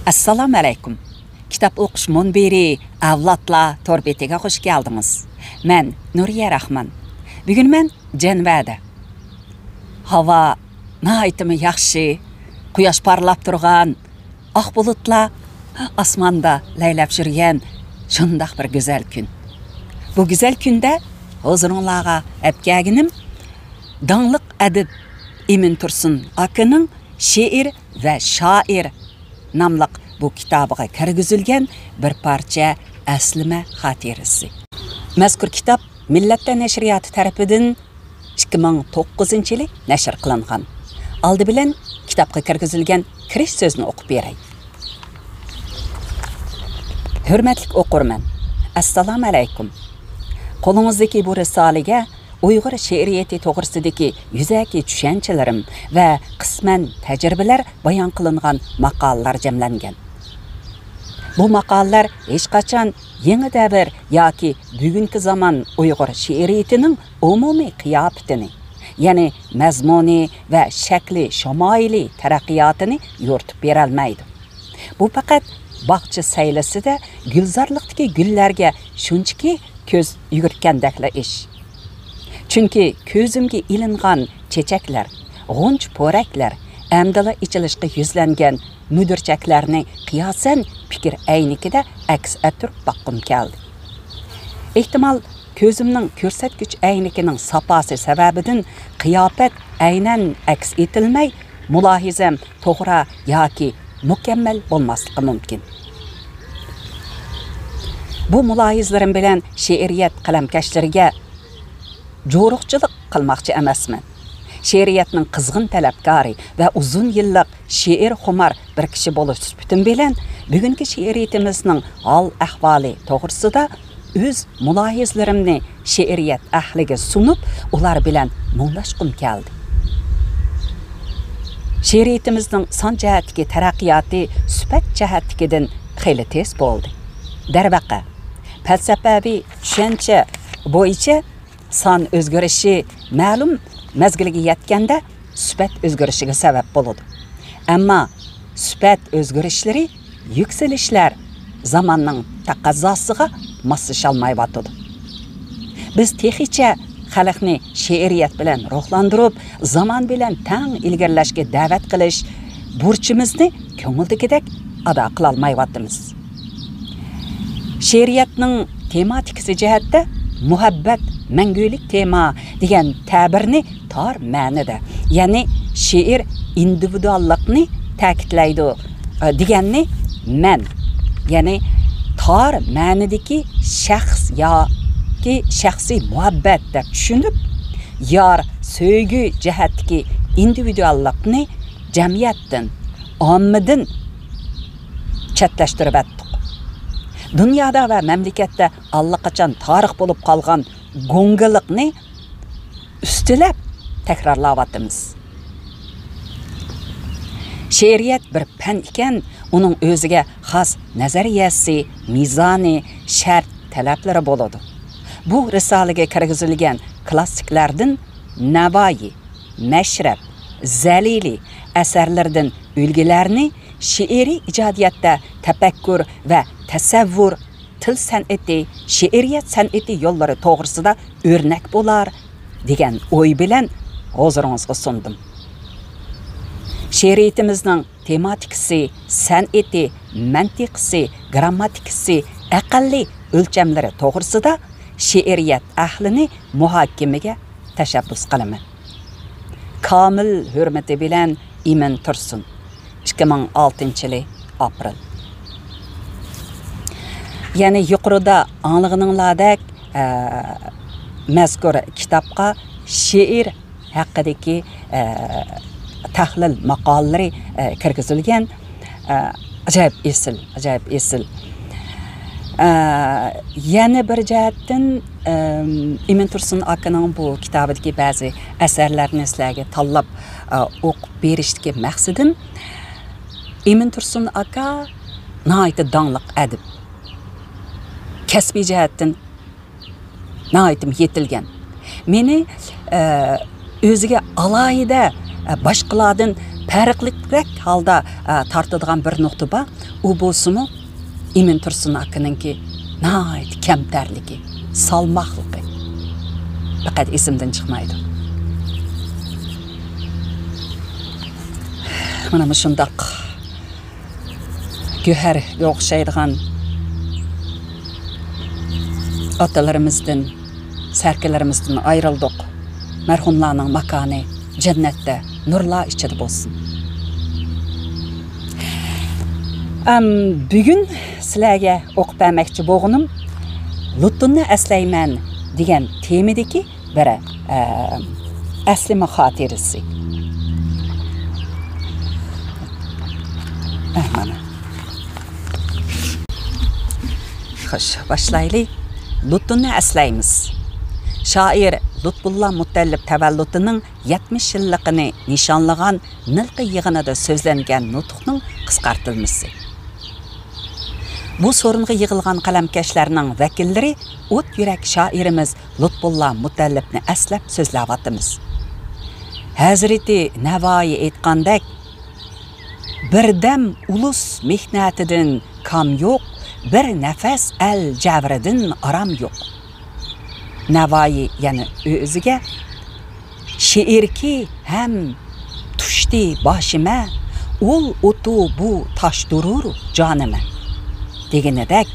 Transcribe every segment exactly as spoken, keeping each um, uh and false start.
ئەسسالامۇ ئەلەيكۇم. كىتاب ئوقۇش مۇنبىرى ئەۋلادلار تور بېتىگە خۇش كەلدىڭىز. مەن نۇرىيە راخمان. بۈگۈن مەن جەنۋەدە. ھاۋا ناھايىتىمۇ ياخشى. قۇياش پارلاپ تۇرغان، ئاق بۇلۇتلار ئاسماندا لەيلەپ يۈرگەن شۇنداق بىر گۈزەل كۈن. بۇ گۈزەل كۈندە ھۇزۇرۇڭلارغا ئەپ كەلگىنىم داڭلىق ئەدىب ئىمىن تۇرسۇن ئاكىنىڭ شېئىر ۋە شائىر ناملىق بۇ كىتابىغا كىرگۈزۈلگەن بىر پارچە ئەسلىمە خاتىرىسى. مەزكۇر كىتاب مىللەتلەر نەشرىياتى تەرىپىدىن ئىككى مىڭ توققۇزىنچى يىلى نەشر قىلىنغان. ئالدى بىلەن كىتابقا كىرگۈزۈلگەن كىرىش سۆزىنى ئوقۇپ بېرەي. ھۆرمەتلىك ئوقۇرمەن، ئەسسالامۇ ئەلەيكۇم. قولىڭىزدىكى بۇ رىسالىگە ئۇيغۇر شېئىرىيىتى توغرىسىدىكى يۈزەكى چۈشەنچىلىرىم ۋە قىسمەن تەجرىبىلەر بايان قىلىنغان ماقالىلەر جەملەنگەن. بۇ ماقالىلەر ھېچقاچان يېڭى دەۋر ياكى بۈگۈنكى زامان ئۇيغۇر شېئىرىيىتىنىڭ ئومۇمىي قىياپىتىنى، يەنى مەزمۇنى ۋە شەكلى شامائىلى تەرەققىياتىنى يورۇتۇپ بېرەلمەيدۇ. بۇ پەقەت باغچە سەيلىسىدە گۈلزارلىقتىكى گۈللەرگە شۇنچىكى كۆز يۈگۈرتكەندەكلا ئىش. چۈنكى كۆزۈمگە ئىلىنغان چېچەكلەر، غۇنچە پورەكلەر ئەمدىلا ئېچىلىشقا يۈزلەنگەن مۈدۈرچەكلەرنى قىياسەن پىكىر ئەينىكىدە ئەكس ئەتتۈرۈپ باققۇم كەلدى. ئېھتىمال، كۆزۈمنىڭ كۆرسەتكۈچ ئەينىكىنىڭ ساپاسى سەۋەبىدىن قىياپەت ئەينەن ئەكس ئېتىلمەي، مۇلاھىزەم توغرا ياكى مۇكەممەل بولماسلىقى مۇمكىن. بۇ مۇلاھىزىلىرىم بىلەن شېئىرىيەت قەلەمكەشلىرىگە جورۇقچىلىق قىلماقچى ئەمەسمەن. شېئىرىيەتنىڭ قىزغىن تەلەپكارى ۋە ئۇزۇن يىللىق شېئىرخۇمار بىر كىشى بولۇش سۈپىتىم بىلەن، بۈگۈنكى شېئىرىيىتىمىزنىڭ ھال-ئەھۋالى توغرىسىدا ئۆز مۇلاھىزىلىرىمنى شېئىرىيەت ئەھلىگە سۇنۇپ، ئۇلار بىلەن مۇڭداشقۇم كەلدى. شېئىرىيىتىمىزنىڭ سان جەھەتتىكى تەرەققىياتى سۈپەت جەھەتتىكىدىن خېلى تېز بولدى. دەرۋەقە، پەلسەپەۋى چۈشەنچە بويىچە سان ئۆزگىرىشى مەلۇم مەزگىلگە يەتكەندە سۈپەت ئۆزگىرىشىگە سەۋەب بولىدۇ. ئەمما سۈپەت ئۆزگىرىشلىرى، يۈكسىلىشلەر زاماننىڭ تەقەززاسىغا ماسلىشالمايۋاتىدۇ. بىز تېخىچە خەلقنى شېئىرىيەت بىلەن روھلاندۇرۇپ، زامان بىلەن تەڭ ئىلگىرىلەشكە دەۋەت قىلىش بۇرچىمىزنى كۆڭۈلدىكىدەك ئادا قىلالمايۋاتىمىز. شېئىرىيەتنىڭ تېماتىكىسى جەھەتتە مۇھەببەت مەڭگۈلۈك تېما دېگەن تەبىرنى تار مەنىدە، يەنى شېئىر ئىندىۋىدۇئاللىقنى تەكىتلەيدۇ، ئە، دېگەننى مەن، يەنى تار مەنىدىكى شەخس ياكى شەخسىي مۇھەببەت دەپ چۈشىنىپ، يار، سۆيگۈ جەھەتتىكى ئىندىۋىدۇئاللىقنى جەمئىيەتتىن، ئاممىدىن چەتلەشتۈرۈۋەتتۇق. دۇنيادا ۋە مەملىكەتتە ئاللىقاچان تارىخ بولۇپ قالغان گۇڭگىلىقنى ئۈستىلەپ تەكرارلاۋاتىمىز. شېئىرىيەت بىر پەن ئىكەن، ئۇنىڭ ئۆزىگە خاس نەزەرىيەسى، مىزانى، شەرت، تەلەپلىرى بولىدۇ. بۇ رىسالىگە كىرگۈزۈلگەن كلاسسىكلاردىن نەۋايى، مەشرەپ، زەلىلى ئەسەرلىرىدىن ئۈلگىلەرنى شېئىرىي ئىجادىيەتتە تەپەككۇر ۋە تەسەۋۋۇر، تىل سەنئىتى، شېئىرىيەت سەنئىتى يوللىرى توغرىسىدا ئۆرنەك بولار دېگەن ئوي بىلەن ھۇزۇرىڭىزغا سۇندۇم. شېئىرىيىتىمىزنىڭ تېماتىكىسى، سەنئىتى، مەنتىقىسى، گىرامماتىكىسى، ئەقەللىي ئۆلچەملىرى توغرىسىدا شېئىرىيەت ئەھلىنى مۇھاكىمىگە تەشەببۇس قىلىمەن. كامىل ھۆرمىتى بىلەن، ئىمىن تۇرسۇن. ئىككى مىڭ ئالتىنچى يىلى ئاپرېل. يەنى يۇقىرىدا ئاڭلىغىنىڭلاردەك، ئە، مەزكۇر كىتابقا شېئىر ھەققىدىكى، ئە، تەھلىل ماقالىلىرى، ئە، كىرگۈزۈلگەن. ئە، ئاجايىپ ئېسىل، ئاجايىپ ئېسىل. ئە، يەنە بىر جەھەتتىن، ئەم، ئىمىن تۇرسۇن ئاكىنىڭ بۇ كىتابىدىكى بەزى ئەسەرلەرنى سىلەرگە تاللاپ، ئە، ئوقۇپ بېرىشتىكى مەقسىتىم، ئىمىن تۇرسۇن ئاكا ناھايىتى داڭلىق ئەدىب. كەسپىي جەھەتتىن ناھايىتىمۇ يېتىلگەن. مېنى، ئە، ئۆزىگە ئالاھىدە، ئە، باشقىلاردىن پەرقلىقرەك ھالدا، ئە، تارتىدىغان بىر نۇقتا بار. ئۇ بولسىمۇ ئىمىن تۇرسۇن ئاكىنىڭكى ناھايىتى كەمتەرلىكى، سالماقلىقى. پەقەت ئېسىمدىن چىقمايدۇ. مانا مۇشۇنداق گۆھەرگە ئوخشايدىغان ئاتىلىرىمىزدىن، سەركىلىرىمىزدىن ئايرىلدۇق. مەرھۇملارنىڭ ماكانى جەننەتتە نۇرلار ئىچىدە بولسۇن. ئەم، بۈگۈن سىلەرگە ئوقۇپ بەرمەكچى بولغىنىم لۇتۇننى ئەسلەيمەن دېگەن تېمىدىكى بىر، ئە، ئەسلىمە خاتىرىسى. ئە، مانا. خوش، باشلايلى. لۇتۇننى ئەسلەيمىز. شائىر لۇتپۇللا مۇتەللىپ تەۋەللۇتىنىڭ يەتمىش يىللىقىنى نىشانلىغان نىلقا يىغىنىدا سۆزلەنگەن نۇتۇقنىڭ قىسقارتىلمىسى. بۇ سورۇنغا يىغىلغان قەلەمكەشلەرنىڭ ۋەكىللىرى ئوت يۈرەك شائىرىمىز لۇتپۇللا مۇتەللىپنى ئەسلەپ سۆزلەۋاتىمىز. ھەزرىتى نەۋائى ئېيتقاندەك، بىردەم ئۇلۇس مېھنەتىدىن كام يوق، بىر نەپەس ئەل جەۋرىدىن ئارام يوق. نەۋائى يەنە ئۆزىگە، شېئىركى ھەم تۇشتى باشىمە، ئۇل ئوتۇ بۇ تاشتۇرۇر جانىمە دېگىنىدەك،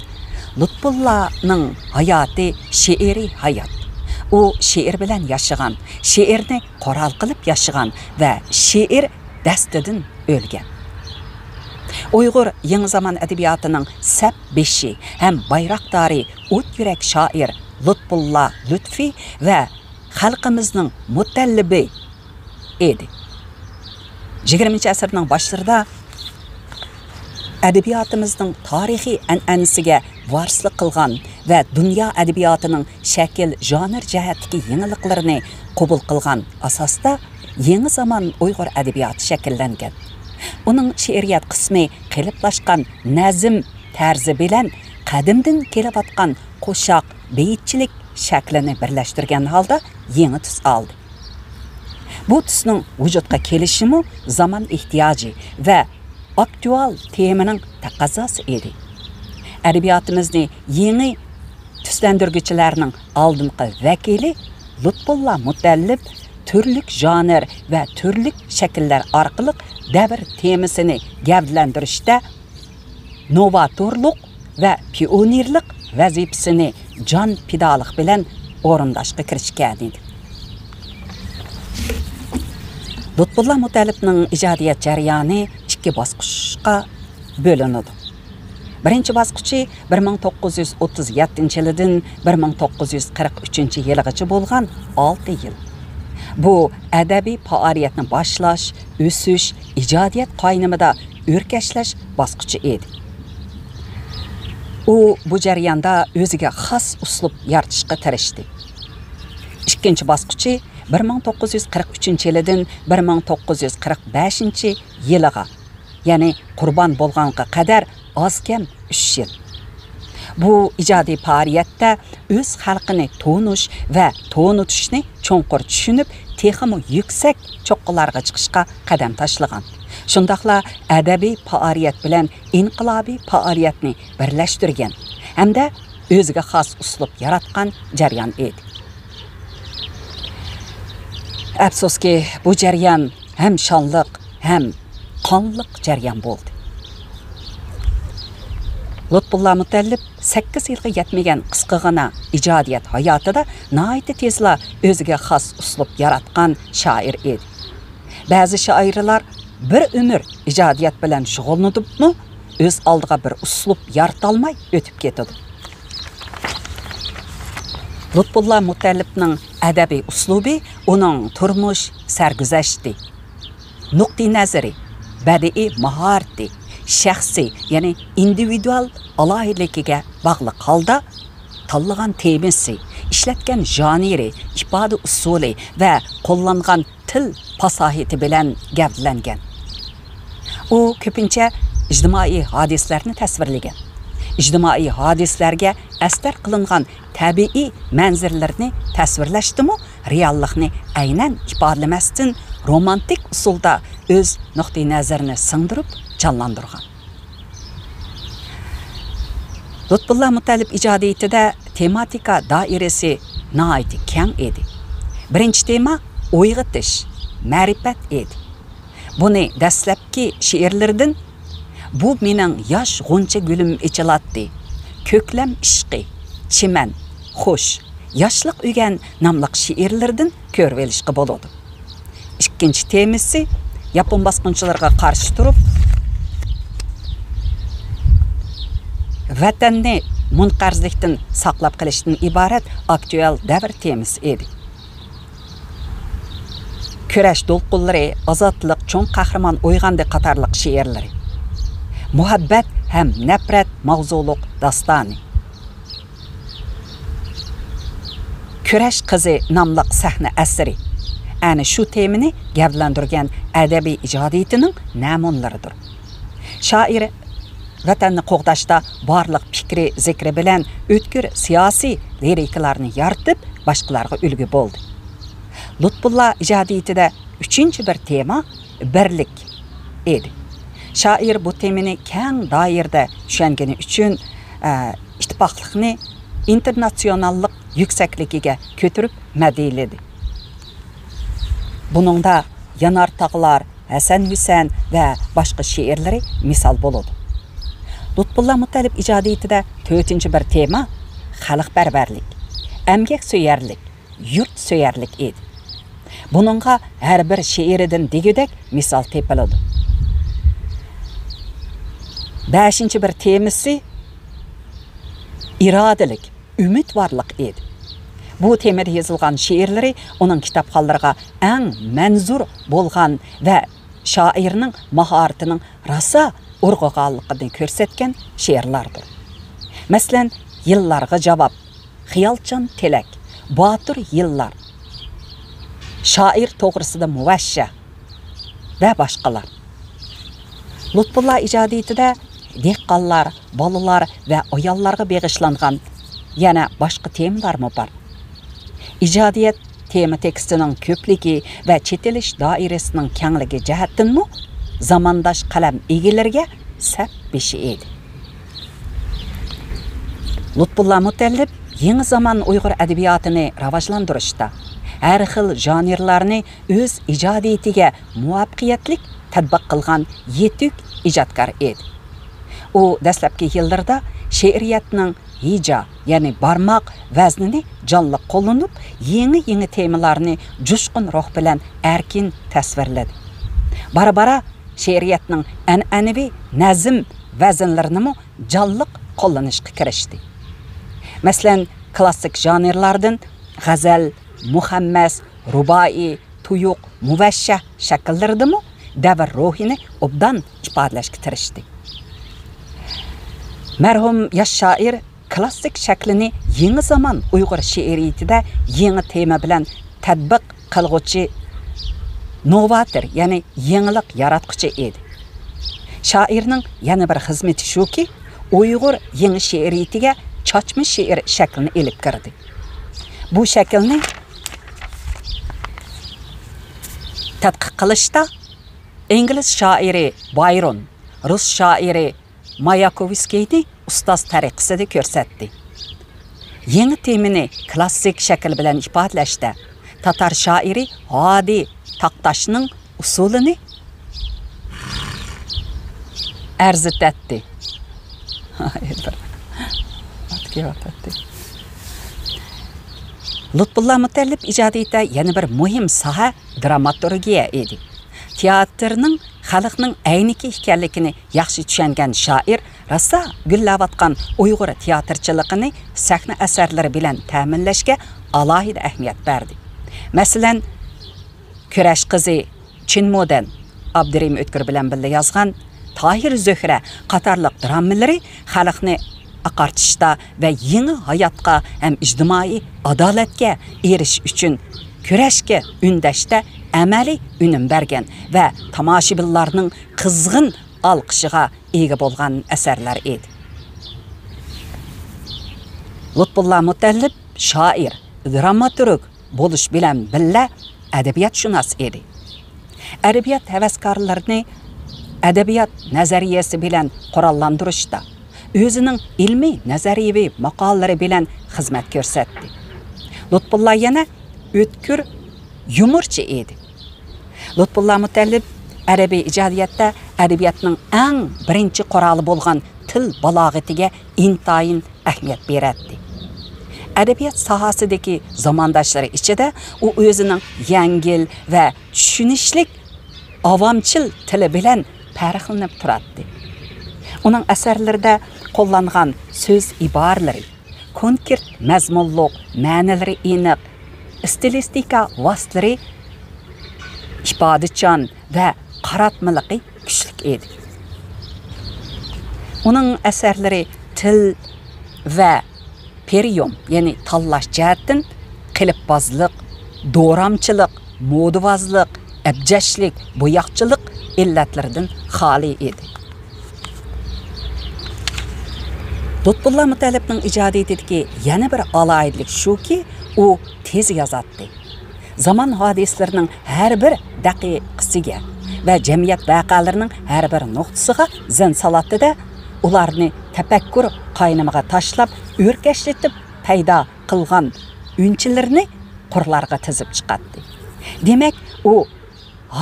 لۇتپۇللانىڭ ھاياتى شېئىرىي ھايات. ئۇ شېئىر بىلەن ياشىغان، شېئىرنى قورال قىلىپ ياشىغان ۋە شېئىر دەستىدىن ئۆلگەن. ئۇيغۇر يېڭى زامان ئەدەبىياتىنىڭ سەپ بېشى ھەم بايراقدارى ئوت يۈرەك شائىر لۇتپۇللا لۇتپى ۋە خەلقىمىزنىڭ مۇتەللىپى ئىدى. يىگىرمىنچى ئەسىرنىڭ باشلىرىدا ئەدەبىياتىمىزنىڭ تارىخىي ئەنئەنىسىگە ۋارىسلىق قىلغان ۋە دۇنيا ئەدەبىياتىنىڭ شەكىل، ژانىر جەھەتتىكى يېڭىلىقلىرىنى قوبۇل قىلغان ئاساستا يېڭى زامان ئۇيغۇر ئەدەبىياتى شەكىللەنگەن. ئۇنىڭ شېئىرىيەت قىسمى قېلىپلاشقان نەزم تەرزى بىلەن قەدىمدىن كېلىۋاتقان قوشاق، بېيىتچىلىك شەكلىنى بىرلەشتۈرگەن ھالدا يېڭى تۈس ئالدى. بۇ تۈسنىڭ ۋۇجۇدقا كېلىشىمۇ زامان ئېھتىياجى ۋە ئاكتۇئال تېمىنىڭ تەقەززاسى ئىدى. ئەدەبىياتىمىزنى يېڭى تۈسلەندۈرگۈچىلەرنىڭ ئالدىنقى ۋەكىلى لۇتپۇللا مۇتەللىپ تۈرلۈك ژانىر ۋە تۈرلۈك شەكىللەر ئارقىلىق دەۋر تېمىسىنى گەۋدىلەندۈرۈشتە نوۋاتورلۇق ۋە پىئونېرلىق ۋەزىپىسىنى جان پىدالىق بىلەن ئورۇنداشقا كىرىشكەنىدى. لۇتپۇللا مۇتەللىپنىڭ ئىجادىيەت جەريانى ئىككى باسقۇچقا بۆلۈنىدۇ. بىرىنچى باسقۇچى بىر مىڭ توققۇز يۈز ئوتتۇز يەتتىنچى يىلىدىن بىر مىڭ توققۇز يۈز قىرىق ئۈچىنچى يىلىغىچە بولغان ئالتە يىل. بۇ ئەدەبىي پائالىيەتنى باشلاش، ئۆسۈش، ئىجادىيەت قاينىمىدا ئۆركەشلەش باسقۇچى ئىدى. ئۇ بۇ جەرياندا ئۆزىگە خاس ئۇسلۇب يارىتىشقا تىرىشتى. ئىككىنچى باسقۇچى بىر مىڭ توققۇز يۈز قىرىق ئۈچىنچى يىلىدىن بىر مىڭ توققۇز يۈز قىرىق بەشىنچى يىلىغا، يەنى قۇربان بولغانغا قەدەر ئاز كەم ئۈچ يىل. بۇ ئىجادىي پائالىيەتتە ئۆز خەلقىنى تونۇش ۋە تونۇتۇشنى چوڭقۇر چۈشىنىپ، تېخىمۇ يۈكسەك چوققىلارغا چىقىشقا قەدەم تاشلىغان. شۇنداقلا ئەدەبىي پائالىيەت بىلەن ئىنقىلابىي پائالىيەتنى بىرلەشتۈرگەن ھەمدە ئۆزىگە خاس ئۇسلۇب ياراتقان جەريان ئىدى. ئەپسۇسكى، بۇ جەريان ھەم شانلىق، ھەم قانلىق جەريان بولدى. لۇتپۇللا مۇتەللىپ سەككىز يىلغا يەتمىگەن قىسقىغىنا ئىجادىيەت ھاياتىدا ناھايىتى تېزلا ئۆزىگە خاس ئۇسلۇب ياراتقان شائىر ئىدى. بەزى شائىرلار بىر ئۆمۈر ئىجادىيەت بىلەن شۇغۇللىنىپمۇ، ئۆز ئالدىغا بىر ئۇسلۇب يارىتالماي ئۆتۈپ كېتىدۇ. لۇتپۇللا مۇتەللىپنىڭ ئەدەبىي ئۇسلۇبى ئۇنىڭ تۇرمۇش سەرگۈزەشتى، نۇقتىئىنەزىرى، بەدىئىي ماھارىتى، شەخسىي، يەنى ئىندىۋىدۇئال ئالاھىدىلىكىگە باغلىق ھالدا، تاللىغان تېمىسى، ئىشلەتكەن ژانىرى، ئىپادە ئۇسۇلى ۋە قوللانغان تىل پاساھىتى بىلەن گەۋدىلەنگەن. ئۇ كۆپىنچە ئىجتىمائىي ھادىسىلەرنى تەسۋىرلىگەن. ئىجتىمائىي ھادىسىلەرگە ئەستەر قىلىنغان تەبىئىي مەنزىرىلىرىنى تەسۋىرلەشتىمۇ رېئاللىقنى ئەينەن ئىپادىلىمەستىن، رومانتىك ئۇسۇلدا ئۆز نۇقتىئى نەزىرىنى سىڭدۈرۈپ جانلاندۇرغان. لۇتپۇللا مۇتەللىپ ئىجادىيىتىدە تېماتىكا دائىرىسى ناھايىتى كەڭ ئىدى. بىرىنچى تېما ئويغىتىش، مەرىپەت ئىدى. بۇنى دەسلەپكى شېئىرلىرىدىن «بۇ مېنىڭ ياش غۇنچە گۈلۈم ئېچىلاتتى»، «كۆكلەم ئىشقى»، «چىمەن»، «خوش»، «ياشلىق ئۆگەن» ناملىق شېئىرلىرىدىن كۆرۈۋېلىشقا بولىدۇ. ئىككىنچى تېمىسى ياپون باسقۇنچىلىرىغا قارشى تۇرۇپ، ۋەتەننى مۇنقەرزلىكتىن ساقلاپ قېلىشتىن ئىبارەت ئاكتۇئېل دەۋر تېمىسى ئىدى. كۈرەش دولقۇنلىرى، ئازادلىق، چوڭ قەھرىمان ئويغاندى قاتارلىق شېئىرلىرى. مۇھەببەت ھەم نەپرەت ماۋزۇلۇق داستانى. كۈرەش قىزى ناملىق سەھنە ئەسىرى ئەنە شۇ تېمىنى گەۋدىلەندۈرگەن ئەدەبىي ئىجادىيىتىنىڭ نەمۇنىلىرىدۇر. شائىر ۋەتەننى قوغداشتا بارلىق پىكرى، زىكرى بىلەن ئۆتكۈر سىياسىي لىرىكىلارنى يارىتىپ، باشقىلارغا ئۈلگە بولدى. لۇتپۇللا ئىجادىيىتىدە ئۈچىنچى بىر تېما بىرلىك ئىدى. شائىر بۇ تېمىنى كەڭ دائىرىدە چۈشەنگىنى ئۈچۈن، ئە، ئىتتىپاقلىقنى ئىنتېرناتسىيوناللىق يۈكسەكلىكىگە كۆتۈرۈپ مەدھىيلىدى. بۇنىڭدا يانار تاغلار، ھەسەن ھۈسەن ۋە باشقا شېئىرلىرى مىسال بولىدۇ. لۇتپۇللا مۇتەللىپ ئىجادىيىتىدە تۆتىنچى بىر تېما خەلقپەرۋەرلىك، ئەمگەكسۆيەرلىك، يۇرتسۆيەرلىك ئىدى. بۇنىڭغا ھەر بىر شېئىرىدىن دېگۈدەك مىسال تېپىلىدۇ. بەشىنچى بىر تېمىسى ئىرادىلىك، ئۈمىدۋارلىق ئىدى. بۇ تېمىدا يېزىلغان شېئىرلىرى ئۇنىڭ كىتابخانلىرىغا ئەڭ مەنزۇر بولغان ۋە شائىرنىڭ ماھارىتىنىڭ راسا ئۇرغۇغانلىقىنى كۆرسەتكەن شېئىرلاردۇر. مەسىلەن، يىللارغا جاۋاب، خىيالچان تىلەك، باتۇر يىللار، شائىر توغرىسىدا مۇۋەششە ۋە باشقىلار. لۇتپۇللا ئىجادىيىتىدە دېھقانلار، بالىلار ۋە ئاياللارغا بېغىشلانغان يەنە باشقا تېمىلارمۇ بار. ئىجادىيەت تېما تېكىستىنىڭ كۆپلۈكى ۋە چېتىلىش دائىرىسىنىڭ كەڭلىكى جەھەتتىنمۇ زامانداش قەلەم ئىگىلىرىگە سەپ بېشى ئىدى. لۇتپۇللا مۇتەللىپ يېڭى زامان ئۇيغۇر ئەدەبىياتىنى راۋاجلاندۇرۇشتا، ھەر خىل ژانىرلارنى ئۆز ئىجادىيىتىگە مۇۋەپپەقىيەتلىك تەتبىق قىلغان يېتۈك ئىجادكار ئىدى. ئۇ دەسلەپكى يىللىرىدا شېئىرىيەتنىڭ ھىجا، يەنى بارماق ۋەزنىنى جانلىق قوللىنىپ، يېڭى-يېڭى تېمىلارنى جۇشقۇن روھ بىلەن ئەركىن تەسۋىرلىدى. بارا-بارا شېئىرىيەتنىڭ ئەنئەنىۋى نەزم ۋەزىنلىرىنىمۇ جانلىق قوللىنىشقا كىرىشتى. مەسىلەن، كلاسسىك ژانىرلاردىن غەزەل، مۇخەممەس، رۇبائىي، تۇيۇق، مۇۋەششەھ شەكىللىرىدىمۇ دەۋر روھىنى ئوبدان ئىپادىلەشكە تىرىشتى. مەرھۇم ياش شائىر كلاسسىك شەكلىنى يېڭى زامان ئۇيغۇر شېئىرىيىتىدە يېڭى تېما بىلەن تەتبىق قىلغۇچى نوۋاتور، يەنى يېڭىلىق ياراتقۇچى ئىدى. شائىرنىڭ يەنە بىر خىزمىتى شۇكى، ئۇيغۇر يېڭى شېئىرىيىتىگە چاچما شېئىر شەكلىنى ئېلىپ كىردى. بۇ شەكىلنى تەتقىق قىلىشتا ئىنگلىز شائىرى بايرون، رۇس شائىرى ماياكوۋسكىينى ئۇستاز تەرىقىسىدە كۆرسەتتى. يېڭى تېمىنى كلاسسىك شەكىل بىلەن ئىپادىلەشتە تاتار شائىرى ھادى تاقتاشنىڭ ئۇسۇلىنى ئەرزىتەتتى. بىر ئات كېلىۋاتاتتى. لۇتپۇللا مۇتەللىپ ئىجادىيىتىدە يەنە بىر مۇھىم ساھە دراماتورگىيە ئىدى. تىياتىرنىڭ خەلقنىڭ ئەينىكى ئىكەنلىكىنى ياخشى چۈشەنگەن شائىر راسا گۈللەۋاتقان ئۇيغۇر تىياتىرچىلىقىنى سەھنە ئەسەرلىرى بىلەن تەمىنلەشكە ئالاھىدە ئەھمىيەت بەردى. مەسىلەن، كۈرەش قىزى، چىن مودەن، ئابدۇرېھىم ئۆتكۈر بىلەن بىللە يازغان تاھىر زۆھرە قاتارلىق درامىلىرى خەلقنى ئاقارتىشتا ۋە يېڭى ھاياتقا ھەم ئىجتىمائىي ئادالەتكە ئېرىشىش ئۈچۈن كۈرەشكە ئۈندەشتە ئەمەلىي ئۈنۈم بەرگەن ۋە تاماشىبىنلارنىڭ قىزغىن ئالقىشىغا ئىگە بولغان ئەسەرلەر ئىدى. لۇتپۇللا مۇتەللىپ شائىر، دراماتورگ بولۇش بىلەن بىللە ئەدەبىياتشۇناس ئىدى. ئەدەبىيات ھەۋەسكارلىرىنى ئەدەبىيات نەزەرىيەسى بىلەن قوراللاندۇرۇشتا، ئۆزىنىڭ ئىلمىي نەزەرىيەۋى ماقالىلىرى بىلەن خىزمەت كۆرسەتتى. لۇتپۇللا يەنە ئۆتكۈر، يۇمۇرچى ئىدى. لۇتپۇللا مۇتەللىپ ئەدەبىي ئىجادىيەتتە ئەدەبىياتنىڭ ئەڭ بىرىنچى قورالى بولغان تىل بالاغىتىگە ئىنتايىن ئەھمىيەت بېرەتتى. ئەدەبىيات ساھەسىدىكى زامانداشلىرى ئىچىدە ئۇ ئۆزىنىڭ يەڭگىل ۋە چۈشىنىشلىك ئاۋامچىل تىلى بىلەن پەرقلىنىپ تۇراتتى. ئۇنىڭ ئەسەرلىرىدە قوللانغان سۆز ئىبارىلىرى، كونكرېت مەزمۇنلۇق، مەنىلىرى ئېنىق، ئىستىلىستىكا ۋاسىتىلىرى ئىپادىچان ۋە قاراتمىلىقى كۈچلۈك ئىدى. ئۇنىڭ ئەسەرلىرى تىل ۋە پېرىيوم، يەنى تاللاش جەھەتتىن قېلىپبازلىق، دورامچىلىق، مودىۋازلىق، ئەبجەشلىك، بوياقچىلىق ئىللەتلىرىدىن خالىي ئىدى. لۇتپۇللا مۇتەللىپنىڭ ئىجادىيىتىدىكى يەنە بىر ئالاھىدىلىك شۇكى، ئۇ تېز يازاتتى. زامان ھادىسىلىرىنىڭ ھەر بىر دەقىقىسىگە ۋە جەمئىيەت ۋەقەلىرىنىڭ ھەر بىر نۇقتىسىغا زەن سالاتتى-دە، ئۇلارنى تەپەككۇر قاينىمىغا تاشلاپ، ئۆركەشلىتىپ پەيدا قىلغان ئۈنچىلىرىنى قۇرلارغا تىزىپ چىقاتتى. دېمەك، ئۇ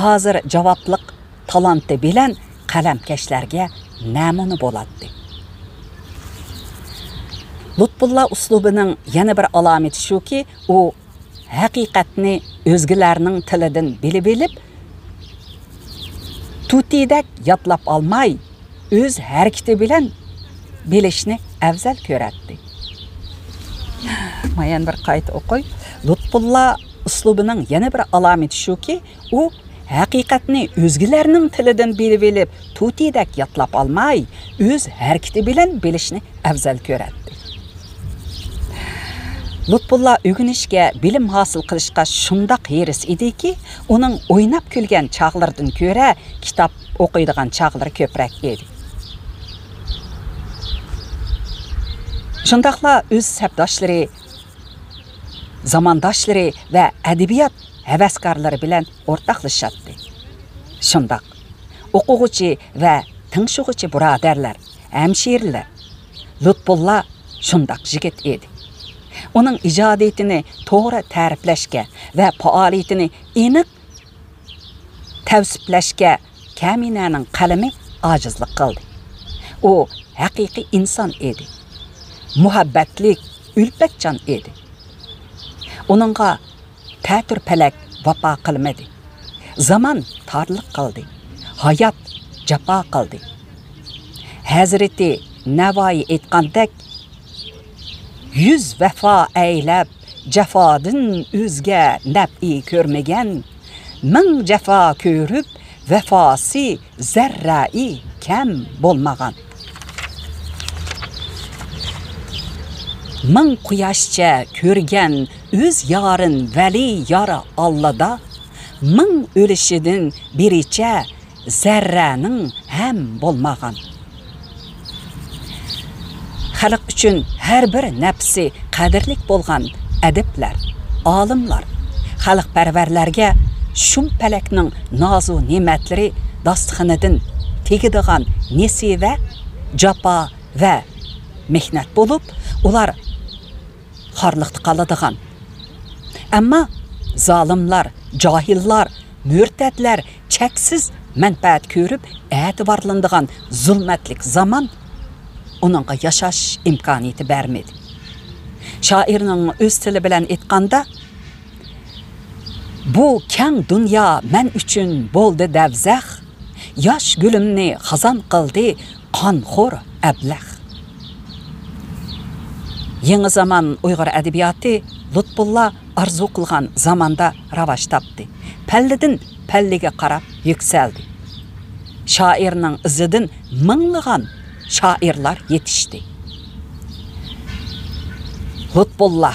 ھازىر جاۋابلىق تالانتى بىلەن قەلەمكەشلەرگە نەمۇنە بولاتتى. لۇتپۇللا ئۇسلۇبىنىڭ يەنە بىر ئالامىتى شۇكى، ئۇ ھەقىقەتنى ئۆزگىلەرنىڭ تىلىدىن بىلىۋېلىپ، تۇتىدەك يادلاپ ئالماي، ئۆز ھەرىكىتى بىلەن بىلىشنى ئەۋزەل كۆرەتتى. ما يەنە بىر قايتا ئوقۇي. لۇتپۇللا ئۇسلۇبىنىڭ يەنە بىر ئالامىتى شۇكى، ئۇ ھەقىقەتنى ئۆزگىلەرنىڭ تىلىدىن بىلىۋېلىپ، تۇتىدەك يادلاپ ئالماي، ئۆز ھەرىكىتى بىلەن بىلىشنى ئەۋزەل كۆرەتتى. لۇتپۇللا ئۆگىنىشكە، بىلىم ھاسىل قىلىشقا شۇنداق ھېرىس ئىدىكى، ئۇنىڭ ئويناپ كۈلگەن چاغلىرىدىن كۆرە كىتاب ئوقۇيدىغان چاغلىرى كۆپرەك ئىدى. شۇنداقلا ئۆز سەپداشلىرى، زامانداشلىرى ۋە ئەدەبىيات ھەۋەسكارلىرى بىلەن ئورتاقلىشاتتى. شۇنداق، ئوقۇغۇچى ۋە تىڭشىغۇچى بۇرادەرلەر، ھەمشىرىلەر، لۇتپۇللا شۇنداق يىگىت ئىدى. ئۇنىڭ ئىجادىيىتىنى توغرا تەرىپلەشكە ۋە پائالىيىتىنى ئېنىق تەۋسىپلەشكە كەمىنەنىڭ قەلىمى ئاجىزلىق قىلدى. ئۇ ھەقىقىي ئىنسان ئىدى. مۇھەببەتلىك، ئۈلپەتچان ئىدى. ئۇنىڭغا تەتۈر پەلەك ۋاپا قىلمىدى. زامان تارلىق قىلدى. ھايات جاپا قىلدى. ھەزرىتى نەۋائى ئېيتقاندەك، يۈز ۋەپا ئەيلەپ، جاپادىن ئۆزگە نەپئى كۆرمىگەن، مىڭ جاپا كۆرۈپ، ۋەپاسى زەررەئى كەم بولمىغان. مىڭ قۇياشچە كۆرگەن ئۆز يارىن ۋەلى يار ئاللىدا، مىڭ ئۆلۈشىدىن بىرىچە زەررەنىڭ ھەم بولمىغان. خەلق ئۈچۈن ھەر بىر نەپسى قەدىرلىك بولغان ئەدىبلەر، ئالىملار، خەلقپەرۋەرلەرگە شۇم پەلەكنىڭ نازۇ نېمەتلىرى داستىخىنىدىن تېگىدىغان نېسىۋە، جاپا ۋە مېھنەت بولۇپ، ئۇلار خارلىقتا قالىدىغان. ئەمما زالىملار، جاھىللار، مۆرتەتلەر چەكسىز مەنپەئەت كۆرۈپ ئەتىۋارلىنىدىغان زۇلمەتلىك زامان ئۇنىڭغا ياشاش ئىمكانىيىتى بەرمىدى. شائىرنىڭ ئۆز تىلى بىلەن ئېيتقاندا، بۇ كەڭ دۇنيا مەن ئۈچۈن بولدى دەۋزەخ، ياش گۈلۈمنى خازان قىلدى قانخور ئەبلەخ. يېڭى زامان ئۇيغۇر ئەدەبىياتى لۇتپۇللا ئارزۇ قىلغان زاماندا راۋاج تاپتى. پەللىدىن پەللىگە قاراپ يۈكسەلدى. شائىرنىڭ ئىزىدىن مىڭلىغان شائىرلار يېتىشتى. لۇتپۇللا،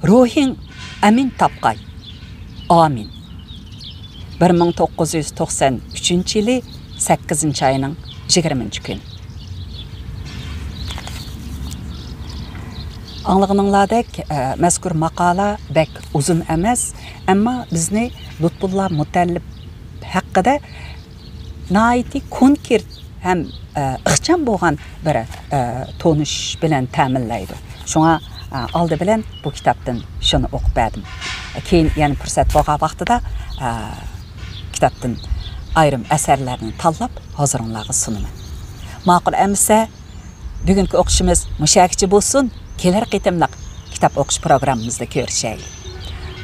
روھىڭ ئەمىن تاپقاي. ئامىن. بىر مىڭ توققۇز يۈز توقسان ئۈچىنچى يىلى سەككىزىنچى ئاينىڭ يىگىرمىنچى كۈنى. ئاڭلىغىنىڭلاردەك، ئە، مەزكۇر ماقالە بەك ئۇزۇن ئەمەس، ئەمما بىزنى لۇتپۇللا مۇتەللىپ ھەققىدە ناھايىتى كونكرېت ھەم، ئە، ئىخچام بولغان بىر، ئە، تونۇش بىلەن تەمىنلەيدۇ. شۇڭا، ئە، ئالدى بىلەن بۇ كىتابتىن شۇنى ئوقۇپ بەردىم. كېيىن يەنە پۇرسەت بولغان ۋاقتىدا، ئە، كىتابتىن ئايرىم ئەسەرلەرنى تاللاپ ھۇزۇرۇڭلارغا سۇنىمەن. ماقۇل ئەمىسە، بۈگۈنكى ئوقۇشىمىز مۇشۇ يەرگىچە بولسۇن. كېلەر قېتىملىق كىتاب ئوقۇش پروگراممىمىزدا كۆرۈشەيلى.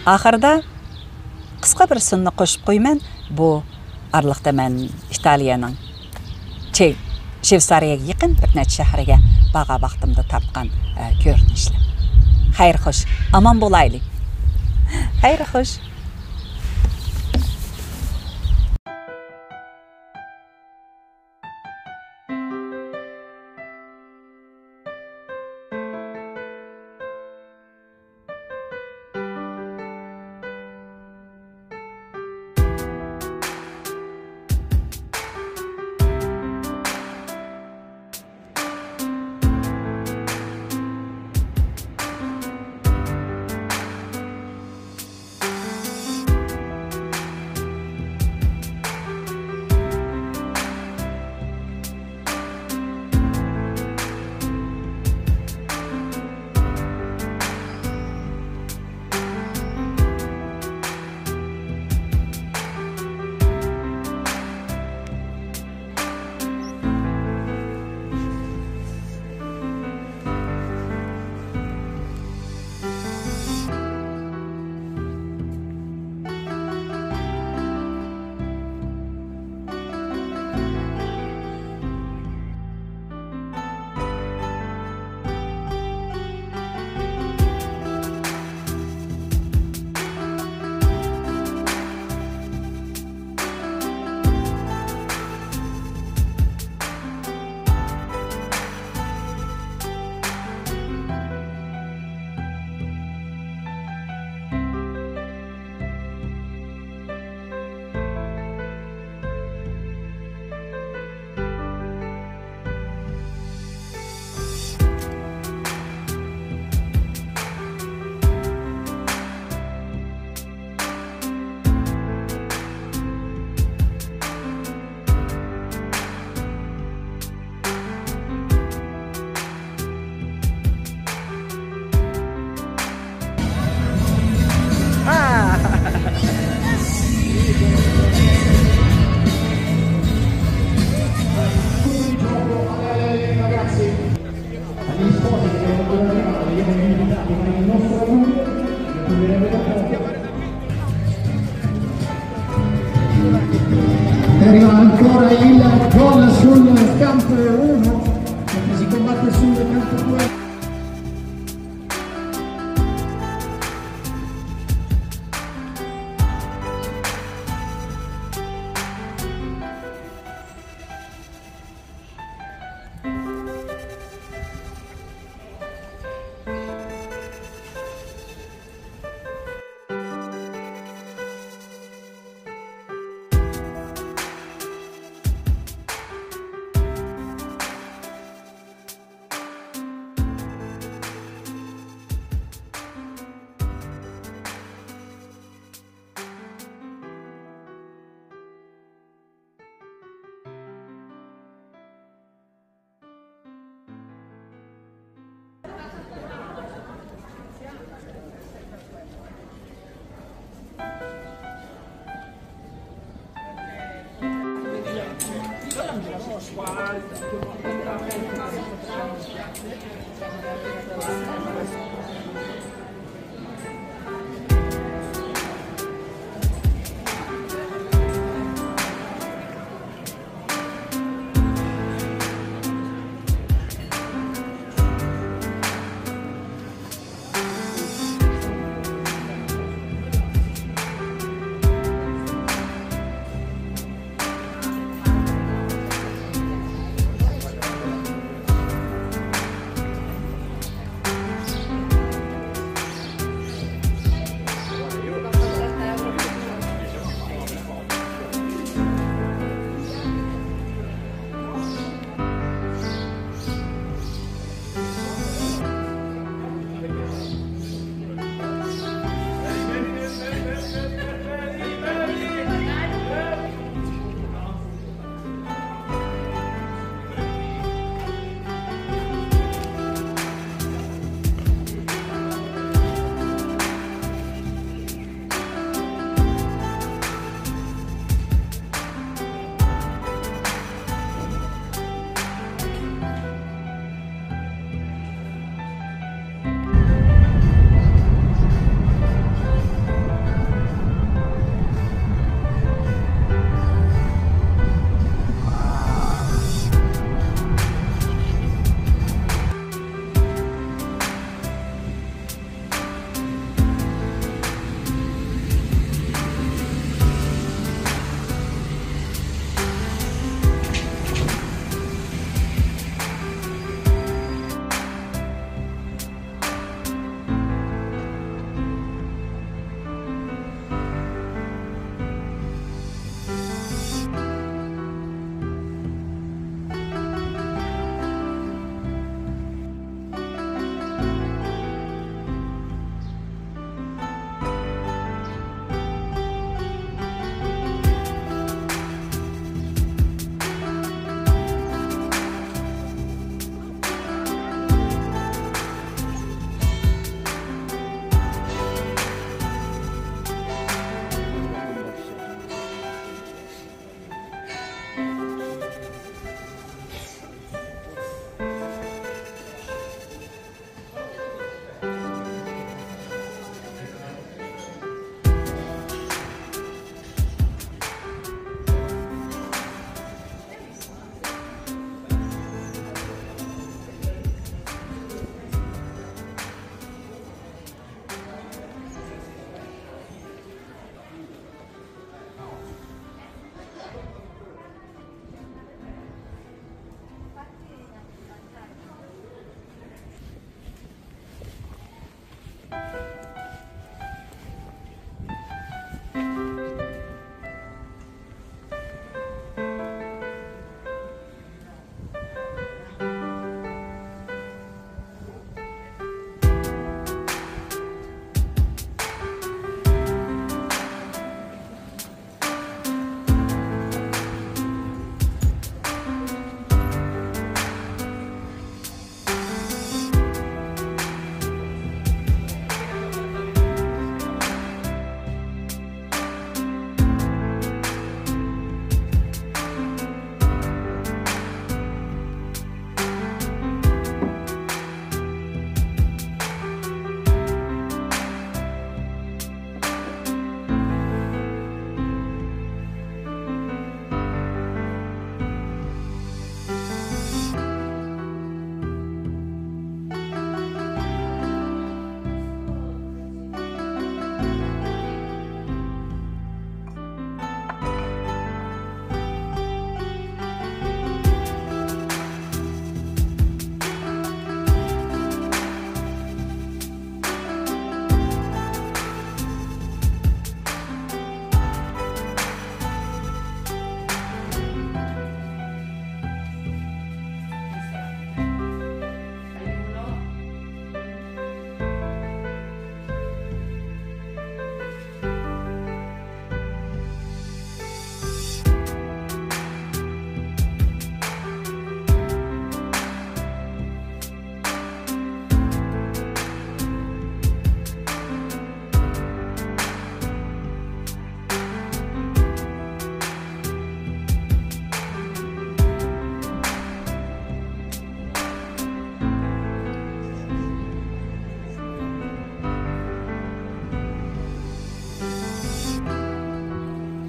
ئاخىرىدا قىسقا بىر سۈننى قوشۇپ قويىمەن. بۇ ئارىلىقتا مەن ئىتالىيەنىڭ چې-، شۋېتسارىيەگە يېقىن بىر نەچچە شەھىرىگە بارغان ۋاقتىمدا تارتقان، ئە، كۆرۈنۈشلەر. خەير خوش، ئامان بولايلى. خەير خوش. Arriva ancora il gol sul campo uno, che si combatte sul campo due.